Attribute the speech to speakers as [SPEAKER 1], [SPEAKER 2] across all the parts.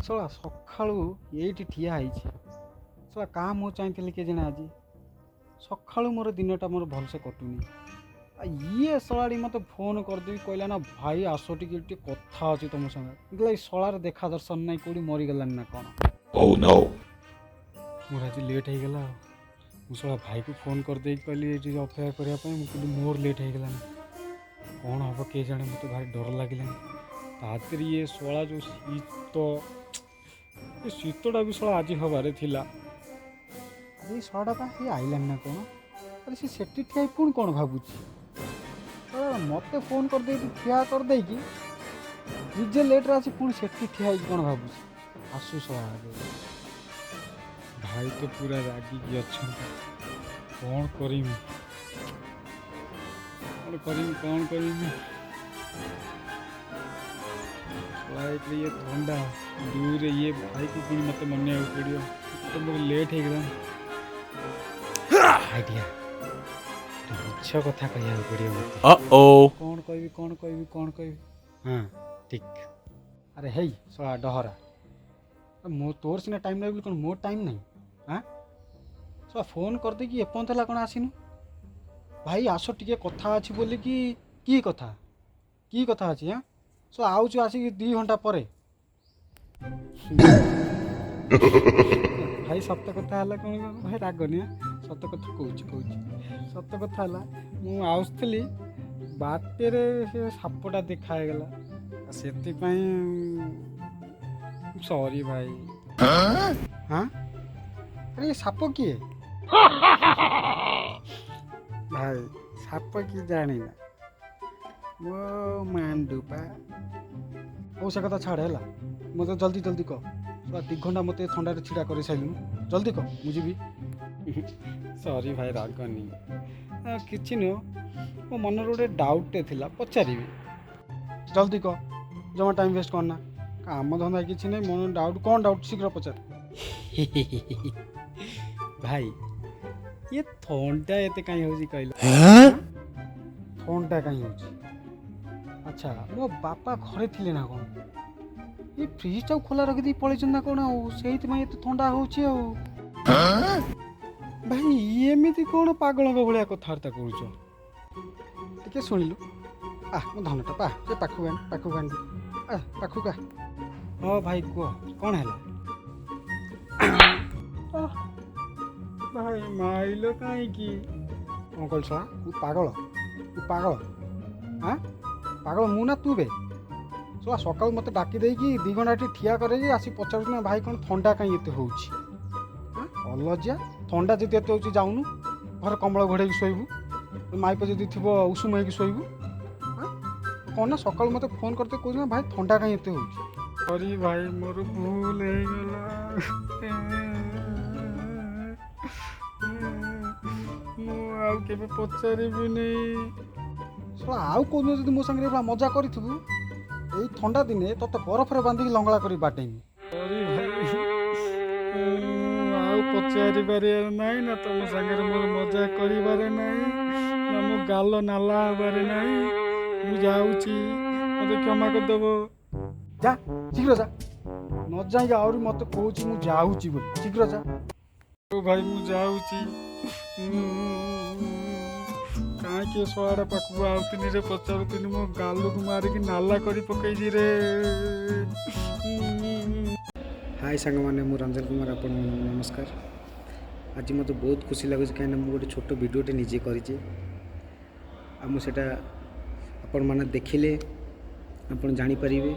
[SPEAKER 1] ଶଳା ସକାଳୁ ଏଇଠି ଠିଆ ହେଇଛି। ଶଳା କାହା ମୁଁ ଚାହିଁଥିଲି କେଜାଣି। ଆଜି ସକାଳୁ ମୋର ଦିନଟା ମୋର ଭଲସେ କଟୁନି। ଆଉ ଇଏ ଶଳାଟି ମୋତେ ଫୋନ୍ କରିଦେଇ କହିଲା ନା, ଭାଇ ଆସ ଟିକେ, ଟିକେ କଥା ଅଛି ତୁମ ସାଙ୍ଗରେ। ମୁଁ କହିଲି, ଏଇ ଶଳାର ଦେଖା ଦର୍ଶନ ନାହିଁ, କେଉଁଠି ମରିଗଲାଣି ନା କ'ଣ?
[SPEAKER 2] Oh no.
[SPEAKER 1] ମୋର ଆଜି ଲେଟ୍ ହେଇଗଲା। ଆଉ ମୁଁ ଶଳା ଭାଇକୁ ଫୋନ୍ କରିଦେଇକି କହିଲି ଏଇଠି ଅପେକ୍ଷା କରିବା ପାଇଁ। ମୁଁ କିନ୍ତୁ ମୋର ଲେଟ୍ ହେଇଗଲାଣି, କ'ଣ ହେବ କିଏ ଜାଣେ? ମୋତେ ଭାରି ଡର ଲାଗିଲାଣି। ତା ଦେହରେ ଇଏ ଶଳା ଯେଉଁ ଶୀତ, ଏ ଶୀତଟା ବି ଶଳା ଆଜି ହବାରେ ଥିଲା। ଆରେ ଏଇ ଶଳାଟା ପା ଇଏ ଆଇଲାଣି ନା କ'ଣ? ଆରେ ସେ ସେଠି ଠିଆ ହେଇ ପୁଣି କ'ଣ ଭାବୁଛି? ଶଳା ମୋତେ ଫୋନ୍ କରିଦେଇକି ଠିଆ କରିଦେଇକି ନିଜେ ଲେଟ୍ରେ ଆସି ପୁଣି ସେଠି ଠିଆ ହେଇକି କ'ଣ ଭାବୁଛି? ଆସୁ ଶଳା ଆଗେ। ଭାଇ ତ ପୁରା ରାଗିକି ଅଛନ୍ତି। କ'ଣ କରିମି, କ'ଣ କରିମି, କ'ଣ କରିମି? ଶଳା ଏକରେ ଇଏ ଥଣ୍ଡା, ଦୁଇରେ ଇଏ ଭାଇକୁ ପୁଣି ମୋତେ ମନେଇବାକୁ ପଡ଼ିବ ତ। ମୋର ଲେଟ୍ ହେଇଗଲାଣି। ଆଇଡ଼ିଆ, ମିଛ କଥା କହିବାକୁ ପଡ଼ିବ ମୋତେ।
[SPEAKER 2] Uh-oh.
[SPEAKER 1] କ'ଣ କହିବି, କ'ଣ କହିବି, କ'ଣ କହିବି? ହଁ ଠିକ୍। ଆରେ ହେଇ ଶଳା ଡହରା, ମୋ ତୋର ସିନା ଟାଇମ୍ ନାହିଁ ବୋଲି କ'ଣ ମୋର ଟାଇମ୍ ନାହିଁ? ଆଁ ଶଳା ଫୋନ୍ କରିଦେଇକି ଏପର୍ଯ୍ୟନ୍ତ ହେଲା କ'ଣ ଆସିନୁ? ଭାଇ ଆସ ଟିକେ କଥା ଅଛି ବୋଲିକି। କି କଥା, କି କଥା ଅଛି? ଆଁ ଶଳା ଆଉଛୁ ଆସିକି 2 ଘଣ୍ଟା ପରେ। ଭାଇ, ସତ କଥା ହେଲା କ'ଣ ଭାଇ, ରାଗନି ଆଁ? ସତ କଥା କହୁଛି, କହୁଛି। ସତ କଥା ହେଲା, ମୁଁ ଆସୁଥିଲି ବାଟରେ ସେ ସାପଟା ଦେଖା ହେଇଗଲା, ଆଉ ସେଥିପାଇଁ ସରି ଭାଇ। ହଁ, ଆରେ ଏ ସାପ କିଏ ଭାଇ? ସାପ କିଏ ଜାଣିନା? ମୋ ମାଣ୍ଡୁ ପା। ହଉ, ସେ କଥା ଛାଡ଼ ହେଲା। ମୋତେ ଜଲ୍ଦି ଜଲ୍ଦି କହ। ଶଳା 2 ଘଣ୍ଟା ମୋତେ ଥଣ୍ଡାରେ ଛିଡ଼ା କରିସାରିଲୁଣୁ। ଜଲ୍ଦି କହ, ମୁଁ ଯିବି। ସରି ଭାଇ, ରାଗନି। କିଛି ନୁହଁ, ମୋ ମନରେ ଗୋଟେ ଡାଉଟ୍ଟେ ଥିଲା, ପଚାରିବି। ଜଲ୍ଦି କହ, ଜମା ଟାଇମ୍ ୱେଷ୍ଟ କରନା। କାମ ଧନ୍ଦା କିଛି ନାହିଁ। ମନ ଡାଉଟ୍, କ'ଣ ଡାଉଟ୍? ଶୀଘ୍ର ପଚାର। ଭାଇ, ଇଏ ଥଣ୍ଡା ଏତେ କାହିଁ ହେଉଛି କହିଲ? ଥଣ୍ଡା କାହିଁ ହେଉଛି? ଆଚ୍ଛା, ମୋ ବାପା ଘରେ ଥିଲେ ନା କ'ଣ? ଏ ଫ୍ରିଜଟାକୁ ଖୋଲା ରଖିଦେଇ ପଳେଇଛନ୍ତି ନା କ'ଣ? ଆଉ ସେଇଥିପାଇଁ ଏତେ ଥଣ୍ଡା ହେଉଛି। ଆଉ ଭାଇ, ଏମିତି କ'ଣ ପାଗଳଙ୍କ ଭଳିଆ କଥାବାର୍ତ୍ତା କରୁଛ? ଟିକେ ଶୁଣିଲୁ। ଆ ମୋ ଧନଟା ପା, ସେ ପାଖକୁ ଆଣି, ପାଖକୁ ଆଣି, ଆ ପାଖକୁ ଆ। ହଁ ଭାଇ, କୁହ କ'ଣ ହେଲା? ଆଃ, ଭାଇ ମାଇଲ କାହିଁକି? କ'ଣ କହିଲୁ ଶଳା? ତୁ ପାଗଳ, ତୁ ପାଗଳ। ଆଁ ପାଗଳ ମୁଁ ନା ତୁ ବେ? ଶଳା ସକାଳୁ ମୋତେ ଡାକି ଦେଇକି 2 ଘଣ୍ଟା ଏଠି ଠିଆ କରେଇକି ଆସି ପଚାରୁଛୁ ନା ଭାଇ କ'ଣ ଥଣ୍ଡା କାହିଁ ଏତେ ହେଉଛି? ଆଁ ଅଲଜ୍ୟା। ଥଣ୍ଡା ଯଦି ଏତେ ହେଉଛି, ଯାଉନୁ ଘରେ କମ୍ବଳ ଘୋଡ଼େଇକି ଶୋଇବୁ। ମାଇପ ଯଦି ଥିବ, ଉଷୁମ ହେଇକି ଶୋଇବୁ। ଆଁ କ'ଣ ନା ସକାଳୁ ମୋତେ ଫୋନ୍ କରିତେ କହୁଛୁ ନା ଭାଇ ଥଣ୍ଡା କାହିଁ ଏତେ ହେଉଛି? ସରି ଭାଇ, ମୋର ଭୁଲ ହେଇଗଲା। ମୁଁ ଆଉ କେବେ ପଚାରିବିନି। ଶଳା ଆଉ କୋଉଦିନ ଯଦି ମୋ ସାଙ୍ଗରେ ଏଭଳିଆ ମଜା କରିଥିବୁ, ଏଇ ଥଣ୍ଡା ଦିନେ ତତେ ବରଫରେ ବାନ୍ଧିକି ଲଙ୍ଗଳା କରି ବାଟେଇବି। ସରି ଭାଇ, ମୁଁ ଆଉ ପଚାରିପାରିବାର ନାହିଁ, ନା ତମ ସାଙ୍ଗରେ ମୋର ମଜା କରିବାରେ ନାହିଁ, ନା ମୋ ଗାଲ ନାଲା ହେବାରେ ନାହିଁ। ମୁଁ ଯାଉଛି, ମୋତେ କ୍ଷମା କରିଦେବ। ଯା, ଶୀଘ୍ର ଯା। ନ ଯାଇକି ଆହୁରି ମୋତେ କହୁଛି ମୁଁ ଯାଉଛି ବୋଲି। ଶୀଘ୍ର ଯା। ଓ ଭାଇ, ମୁଁ ଯାଉଛି। କାହିଁକି ଏ ଶଳାଟା ପାଖକୁ ଆଉଥିଲି ରେ, ପଚାରୁଥିଲି? ମୋ ଗାଲକୁ ମାରିକି ନାଲା କରି ପକେଇଛି ରେ।
[SPEAKER 3] ହାଇ ସାଙ୍ଗମାନେ, ମୁଁ ରଞ୍ଜନ କୁମାର, ଆପଣମାନଙ୍କୁ ନମସ୍କାର। ଆଜି ମୋତେ ବହୁତ ଖୁସି ଲାଗୁଛି, କାହିଁକିନା ମୁଁ ଗୋଟେ ଛୋଟ ଭିଡ଼ିଓଟେ ନିଜେ କରିଛି। ଆଉ ମୁଁ ସେଇଟା ଆପଣମାନେ ଦେଖିଲେ ଆପଣ ଜାଣିପାରିବେ।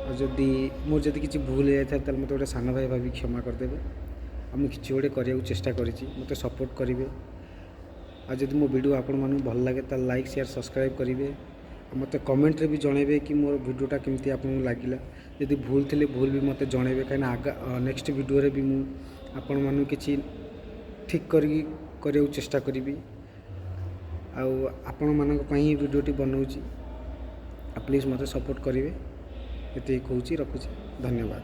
[SPEAKER 3] ଆଉ ଯଦି ମୋର ଯଦି କିଛି ଭୁଲ ହେଇଯାଇଥାଏ, ତାହେଲେ ମୋତେ ଗୋଟେ ସାନ ଭାଇ ଭାବି କ୍ଷମା କରିଦେବେ। ଆଉ ମୁଁ କିଛି ଗୋଟେ କରିବାକୁ ଚେଷ୍ଟା କରିଛି, ମୋତେ ସପୋର୍ଟ କରିବେ। ଆଉ ଯଦି ମୋ ଭିଡ଼ିଓ ଆପଣମାନଙ୍କୁ ଭଲ ଲାଗେ, ତାହେଲେ ଲାଇକ୍, ସେୟାର, ସବସ୍କ୍ରାଇବ୍ କରିବେ। ଆଉ ମୋତେ କମେଣ୍ଟରେ ବି ଜଣାଇବେ କି ମୋର ଭିଡ଼ିଓଟା କେମିତି ଆପଣଙ୍କୁ ଲାଗିଲା। ଯଦି ଭୁଲ ଥିଲେ ଭୁଲ ବି ମୋତେ ଜଣାଇବେ, କାହିଁକିନା ଆଗ ନେକ୍ସଟ ଭିଡ଼ିଓରେ ବି ମୁଁ ଆପଣମାନଙ୍କୁ କିଛି ଠିକ୍ କରିକି କରିବାକୁ ଚେଷ୍ଟା କରିବି। ଆଉ ଆପଣମାନଙ୍କ ପାଇଁ ହିଁ ଭିଡ଼ିଓଟି ବନାଉଛି। ଆଉ ପ୍ଲିଜ୍ ମୋତେ ସପୋର୍ଟ କରିବେ, ଏତିକି କହୁଛି, ରଖୁଛି, ଧନ୍ୟବାଦ।